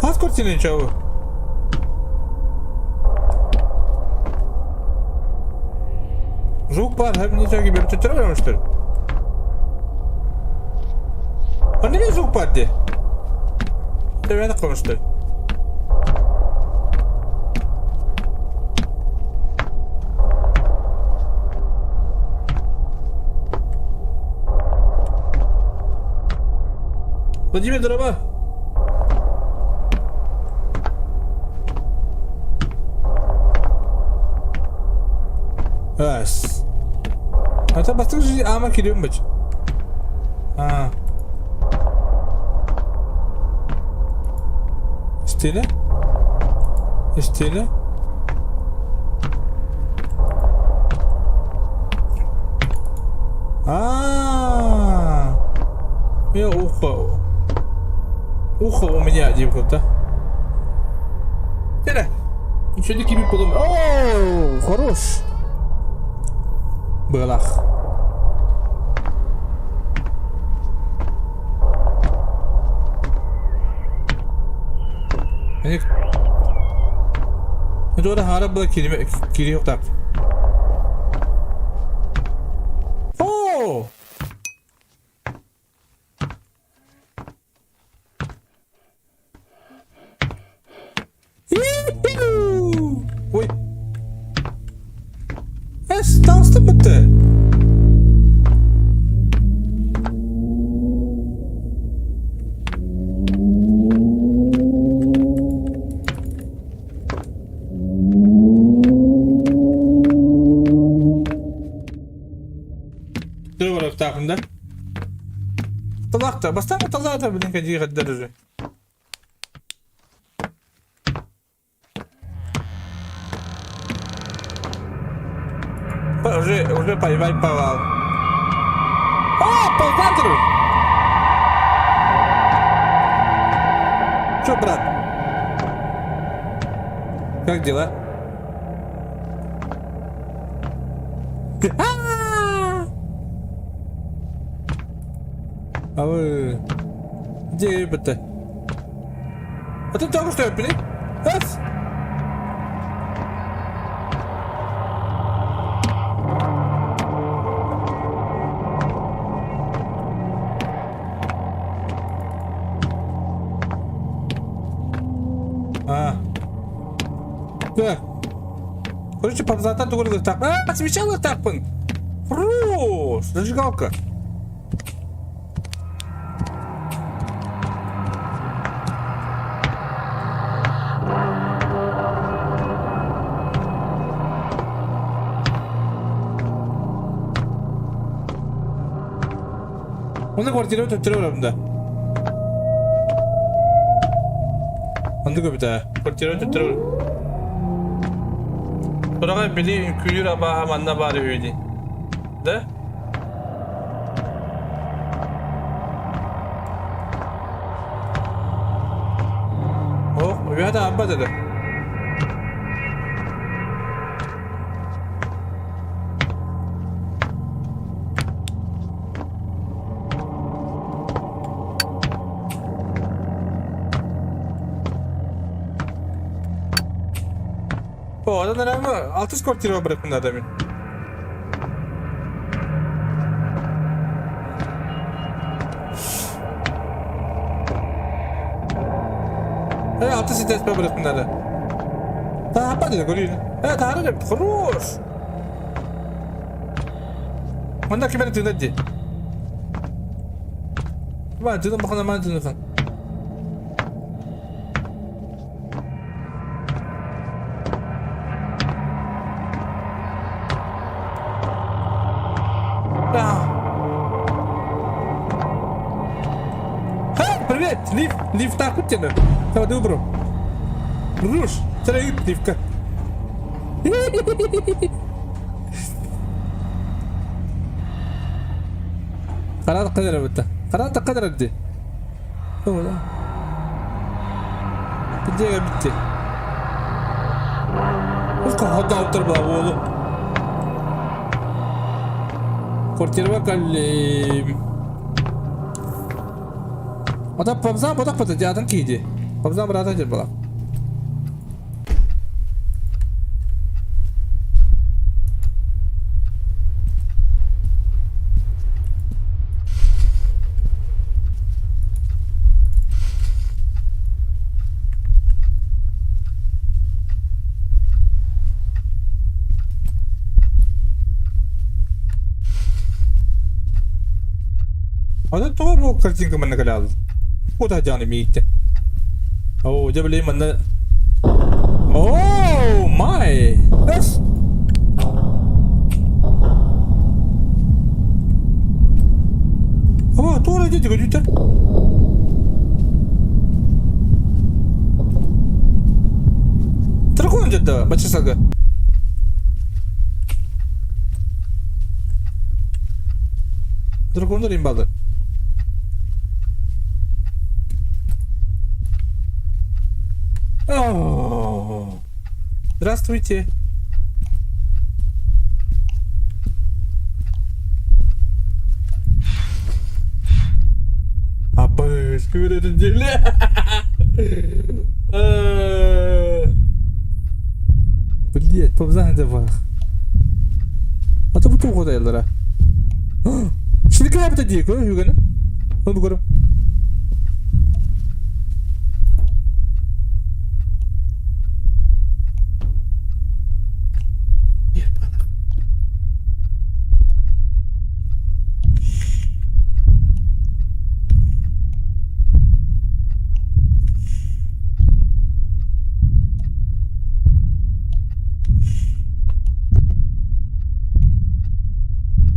[SPEAKER 1] Хас картина чего? Звук бар, hem ничего gibi bir vermiştir. Hani ne звук бар де? Төбені қылмышты. Владимир, дороба! Эс. Ата бастык же ама кирием бач. А. Стене? Стене? А. Я ухо. Ухо у меня дип да? Тере. Ничего не кибит подумай. О, хорош. Быгалах. Doğru harap bula kirime kiri yok tak. Oo! Ой. Эс, таҥастым бүттэ. Тура барыахтаахпын да? Талаахта, бастаан талаата блин кадииҕэрдэр уже. Уже, уже поймай повал. О, ползатру! Че, брат? Как дела? А вы... Где это? А ты только что пили? Эс! А. Так. Короче, памзатан тугу ылыахтаах. А, свеча ылыахтаахпын. Хорош! Зажигалка. Онно квартира төттөрү барабын да. Оннук эбит ээ. Квартира төттөрү Тураҕай били үҥкүүлүүр абааһы манна баар үһү дии. Да? О, үөһэ да ааммат этэ. О, одан эрэ алтыс квартираҕа барыахпын наада мин. Э, алтыс этээспэ барыахпын наада. Таһаппа деді көрейін. Э, таһара деп, хорош! Манна ким эрэ тыынар дии. Ман тыынан бахана ман тыыныхан. Привет! Лифт, лифт тені. Давай, добро. Руш, сарайып лифтка. Хараат қадыр бітті. Хараат қадыр бітті. Бітті бітті. Қағада отыр була уолу. Квартираға каллим. Ота пабза ботақ бата жатын кейде. Пабза брата жер бала. Аны тоҕо бу картинка манна кэлэҕин? Кута дьааны мииттэ. Оо, дьэ билигин манна Oh my! That's О, туора дии көтүтэ. Дракон дьэ бачча Дракондар имбалды. О, Здравствуйте. Абыс, көреді деле. Блять, побзан бар. А то бу туох отайыллара. Шиликэ дии көр үгэнэ. Ону көрө.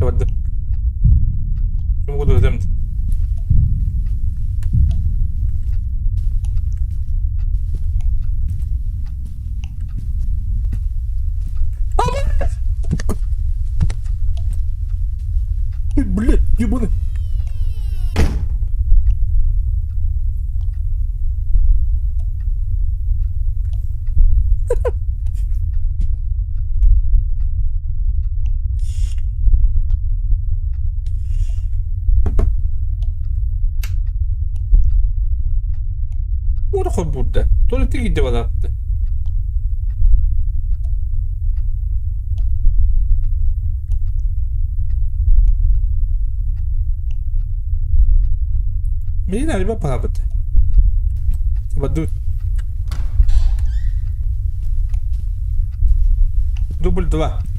[SPEAKER 1] Барды. Ким куду өтемт. Блядь, ебаный. Уорха буурда. Туалетка киирдэ балаатта. Миин альба паабыт. Бадут. Дубль 2.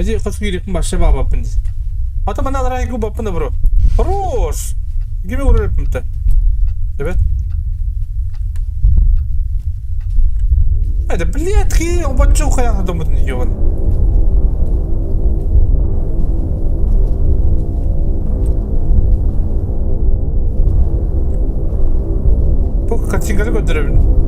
[SPEAKER 1] Эти хос киириппин вообще баабаппын дии. Ата мана аларай губаппын да бро. Хорош! Кими урарыппын Ребят. Это блядки, он бачу хаян думает ёбан. Бу картинканы көрдөрөбүн.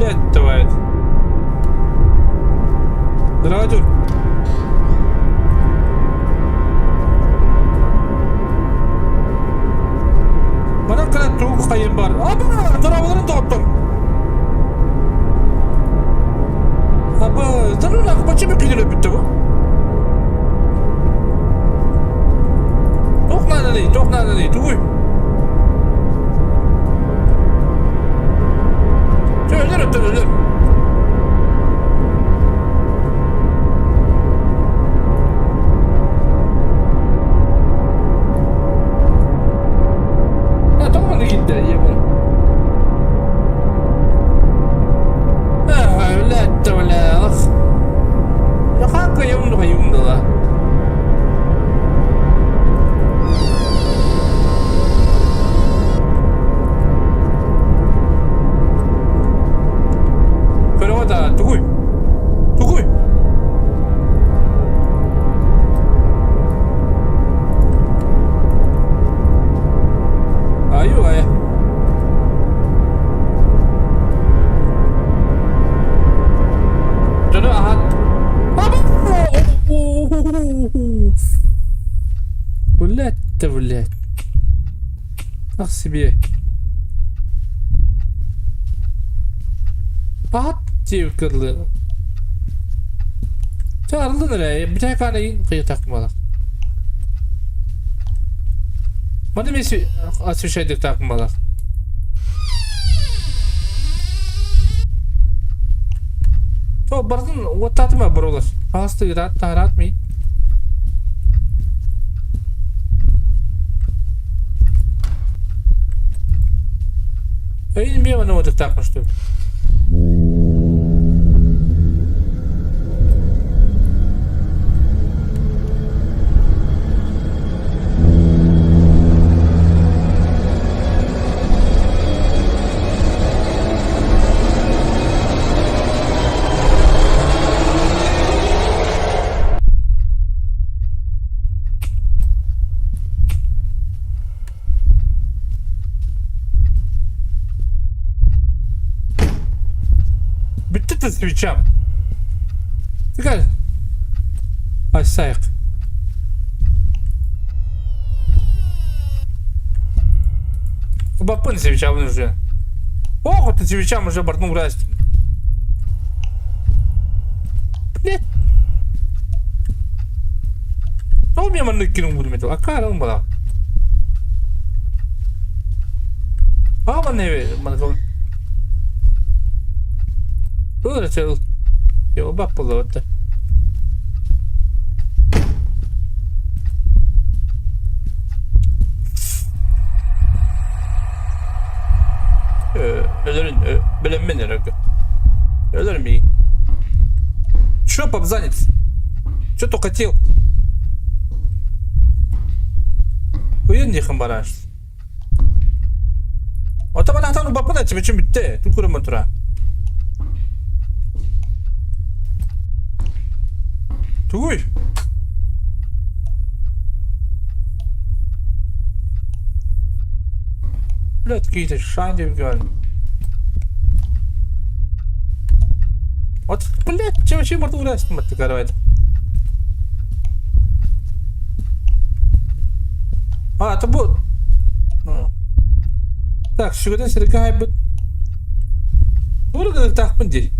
[SPEAKER 1] Блять, давай. Здравствуйте. Манан кэлэн тугу хайым бар. Аба, дорооболорун доҕоттор. Аба, здорово, почему күнүрө бүттэ бу? Туох нааданый, туох нааданый, тугуй? Чэ, өлөр өттөн өлөр. А, тоҕо манна киирдэ, ийэбин? Блядь, бля, ах. Хаакка юм дала. Көрөҕө да, тугуй? Тугуй? Аю, ая. Дьону аһат. Блядь, да блядь. Ах себе. Аһат диэбит кырлы. Чэ арыллан эрэ, бүтэһик аана кыйытахпын буолар. Маны эмиэ освещайдыктаахпын буолар. О, барытын уоттаатым бұрылыр. Ағасты ыраат тараат ми. Өйүн эмиэ манна уотуктаахпын что ли? Бүттэ да свечам. Такая. Айсайық. Баппын свечам уже. Ох, это свечам уже бортну расти. Блядь. Ол мен маннык кино буду метал. Акара бала. А манны манны Ыл ыл. Йо баппылы отта. Өлөрүн бэлэммин эрэ. Өлөрүм миигин. Чё, попзанец? Чё ты хотел? Уйун диэхин барааш. Ото манахтан убаппын этим бүттэ. Ту көрөмөн тура. Тугуй? Блядь, какие-то шанди Вот, блядь, чем вообще можно урать, ты А, это бот. Так, сүгэтэн сиргэ хайбыт. Тугу гыныктаахпын дии.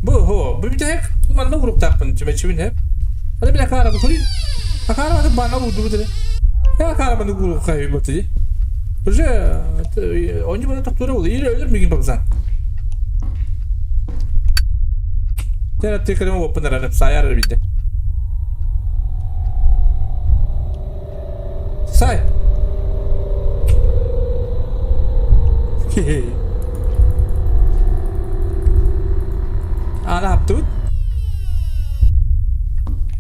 [SPEAKER 1] Бу, хо, бу бүтэһик манна уруктаахпын чүмэчибин хэп. Аны бile акаарабы көрүй. Акаарабы баана уурдубут эрэ. Акаарабы урук дии. Уже онньу бана тохтуура буолла. Или өлөр мигин бабзан. Тera текерем оппун эрэ саяр бийде. Сай. Ана хаптыбыт.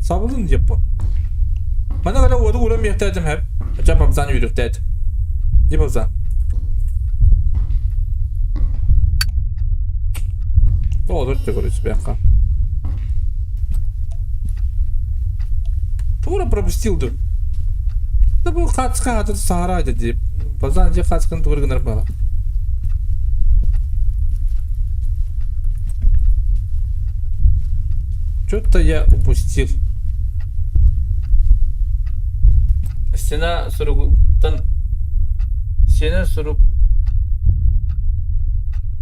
[SPEAKER 1] Сабылын диэп бу. Мана кэлэ уоду уран миэхтээдим хэп. Ача бабзан үйрүктээт. Ди бабзан. Тоҕо көрүс бэхха. Тура пропустил ду. Да бу хацка хатыр саара деді. Базан же хацканы тугур гынар бала. Что-то я упустил. Стена суругуттан Стена сурук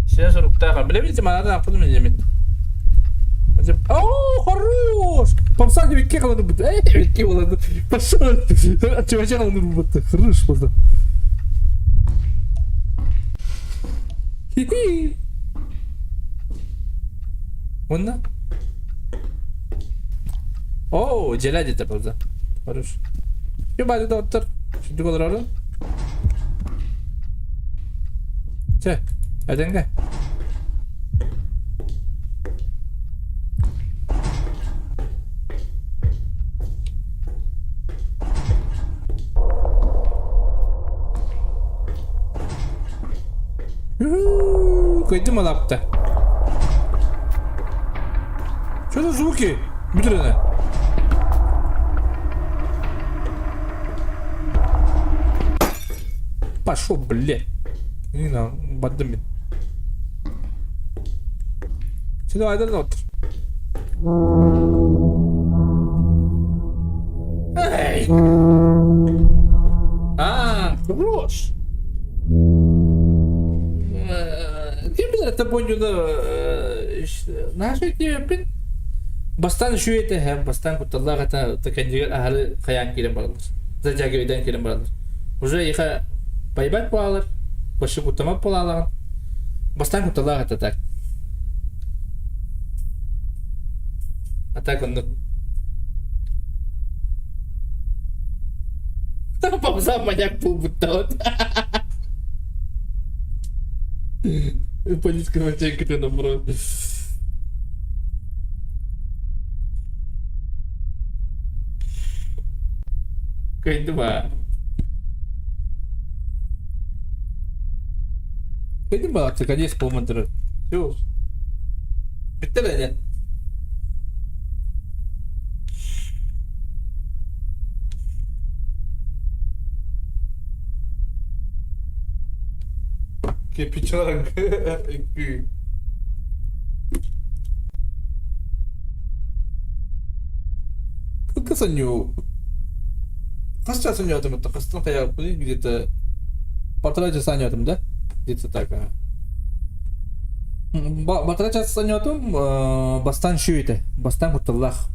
[SPEAKER 1] Стена суруктаах. Билэбин манардан аппытым мен О, хорош! Попса бикке қалады бұд. Эй, бикке болады. Пошел. Чувача қалады бұд. Хорош болды. Хи-хи. Онна? О, желать это болды. Хорош. Юбайды да оттыр. Сүдүк олорорун. Чэ, этэҥҥэ. Кыйдым алапта. Что за звуки? Бүтүрүнэ. Пошел, блядь. Не бардым мин. Сюда айдан отыр. Эй! А, хорош! Ким билэр это понюну наша диэппин бастаан үчүгэй этэ бастаан кутталлаах этэ кэннигэр аһары хайаан киирэн бараллар затягивайдан киирэн бараллар уже иха байбат буолалар вообще куттамат буолаалаҕын бастаан кутталлаах этэ так а так оннук Попса маньяк буолбуттаҕыт Политика матеньката наоборот. Кыйдыма. Кыйдыма, конец полмандыры. Все. Bitti bence. Кирпичаларга үҥкүү. Кылгас оонньуу хас чаас оонньоотум это хастан хайаабыппыный где-то полтора часа оонньоотум да где-то так Полтора часа оонньоотум бастаан үчүгэй этэ бастаан кутталлаах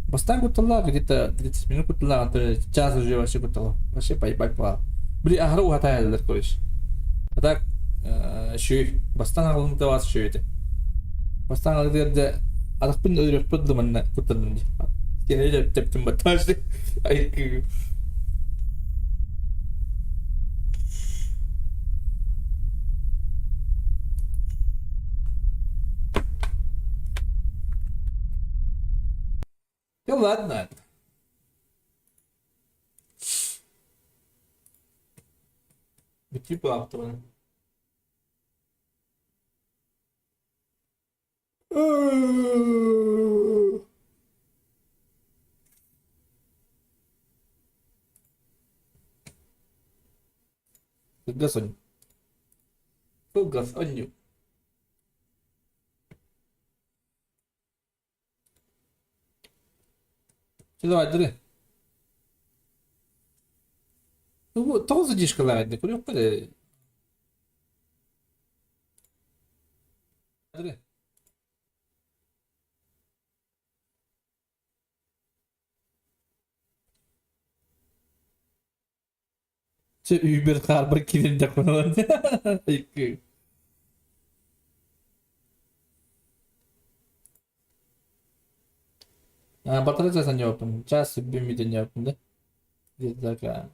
[SPEAKER 1] бастаан кутталлаах где-то 30 минут кутталлаах час уже вообще кутталлаах вообще поебать была били аһары уһатаайаллар короче а так үчүгэй бастаан аҕалымта бас үчүгэй этэ бастаан аҕалытыгар дьэ атахпын өлөрүөхпүт да манна куттанным дии Кинини тэптим баттаачты айкыы Да ладно. Бүтүү буолаахтыбын. Кылгас онньу. Кылгас онньу. Чэ давай, Тоҕо задержкалаах этэ көрүөххэ эрэ. Чэ Uber хаарбар киирэрдэхпинэ Батарейка санньыаппын, чаас бүммүтүн ньыаппын да. Где-то так.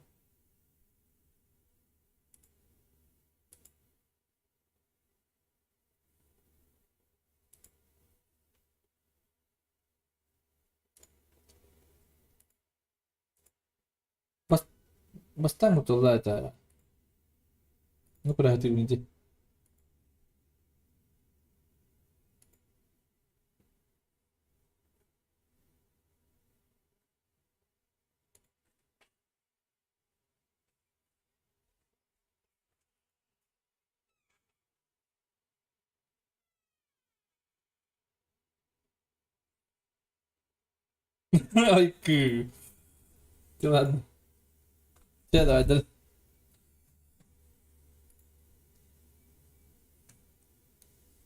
[SPEAKER 1] Бас бастаан кутулла это. Ну куда ты иди. Ой, ладно. Все, давай, давай.